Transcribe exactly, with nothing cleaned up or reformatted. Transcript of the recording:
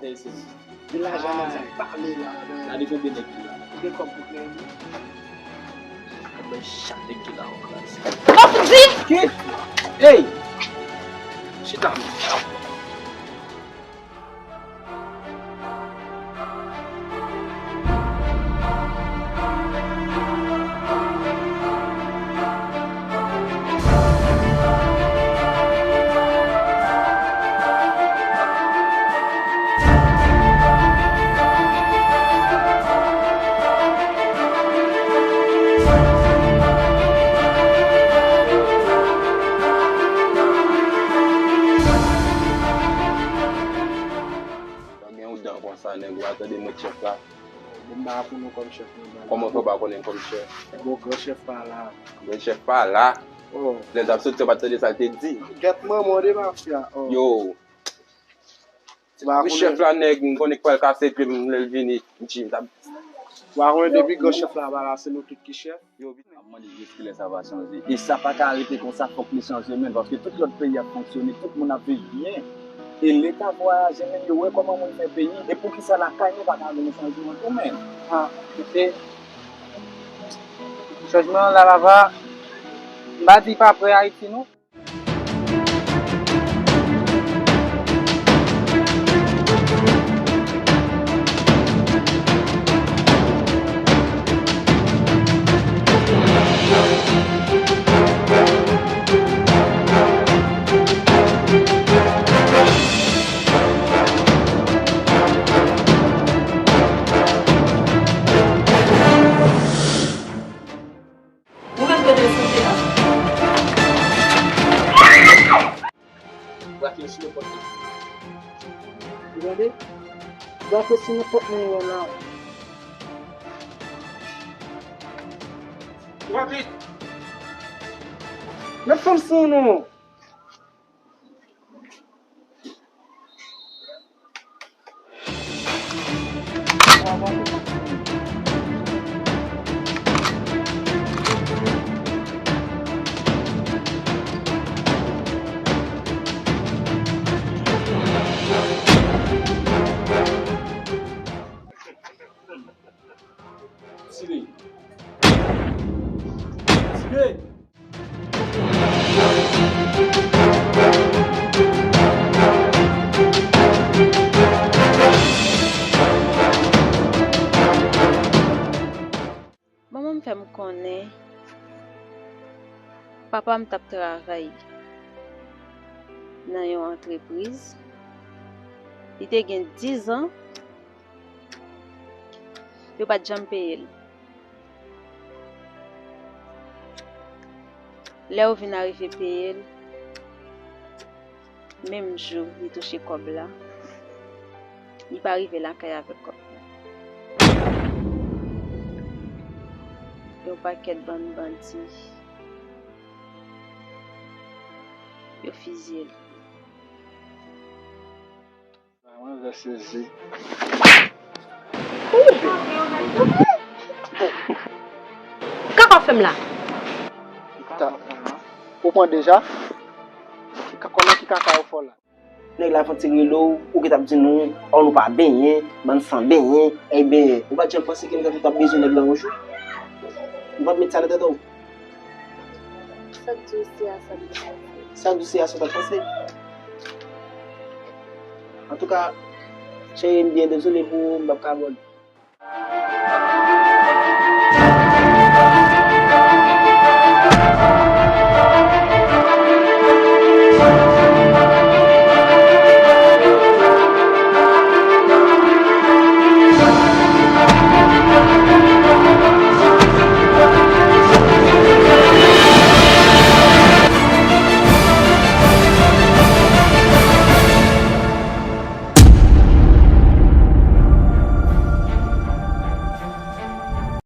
Se, se. Gen lajan nan sa pale la, men. Gade konbyen nèg ki la. Ou gen kòb pou peye li? Konbyen chak nèg ki la, an klas. Mwen di! Kit! Hey! Chita. Gen yon dan konsa, nèg, ou pa tande mwen chèf la. Bon, m pa konnen w kòm chèf nan bal la. Kòman fè w pa konnen m kòm chèf? Bon, gran chèf pa la. Gran chèf pa la? Oh. Lè n t ap soti, w pa t tande sa l te di? Gèt manman w de mafya. Oh. Yo. Ou pa konnen chèf la, nèg, m konnen k pral kase pye m lè l vini. M t ap... Ou pa konnen depi gran chèf la pa la, se nou tout ki chèf? Yo, m ap mande jis kilè sa va chanje. E sa pa ka rete konsa, fòk li chanje, menn, paske tout lòt peyi ap fonksyone, tout moun ap viv byen. E Leta vwayaje, menn, yo wè kòman moun fè peyi. E poukisa lakay nou pa ka gen yon chanjman tou, menn? Ah, se chanjman an la, papa. M pa di pa prè Ayiti, non. Ou menm kote w soti la? Brake sou nenpòt moun. Ou tande? Brake sou nenpòt moun ou wè la. Brake! Mèt fè m siy non. Tire. Tire. Manman m fè m konnen papa m t ap travay nan yon antrepriz. Li te gen diz an, yo pa t janm peye l. Lè yo vin arive peye l, menm jou li touche kòb la, li pa rive lakay avèk kòb la. Yon pakèt bann bandi, yo fizye l. Mwen vrè sezi. Kaka w fè m la? Ou pran deja? Ki ka-, kòman ki kaka yo fè w la? Nèg la fè ti rele w, ou gentan ap di nou, ò, nou pa benyen, bann san benyen, ey benyen. Ou pa t janm panse ke nou t ap bezwen nèg la yon jou? Ou pa t met sa nan tèt ou? Sa k di w se a sa m t ap panse. Sa k di w se a sa w t ap panse. Antouka, cheri, m byen dezole pou ou, m p ap ka ba w li.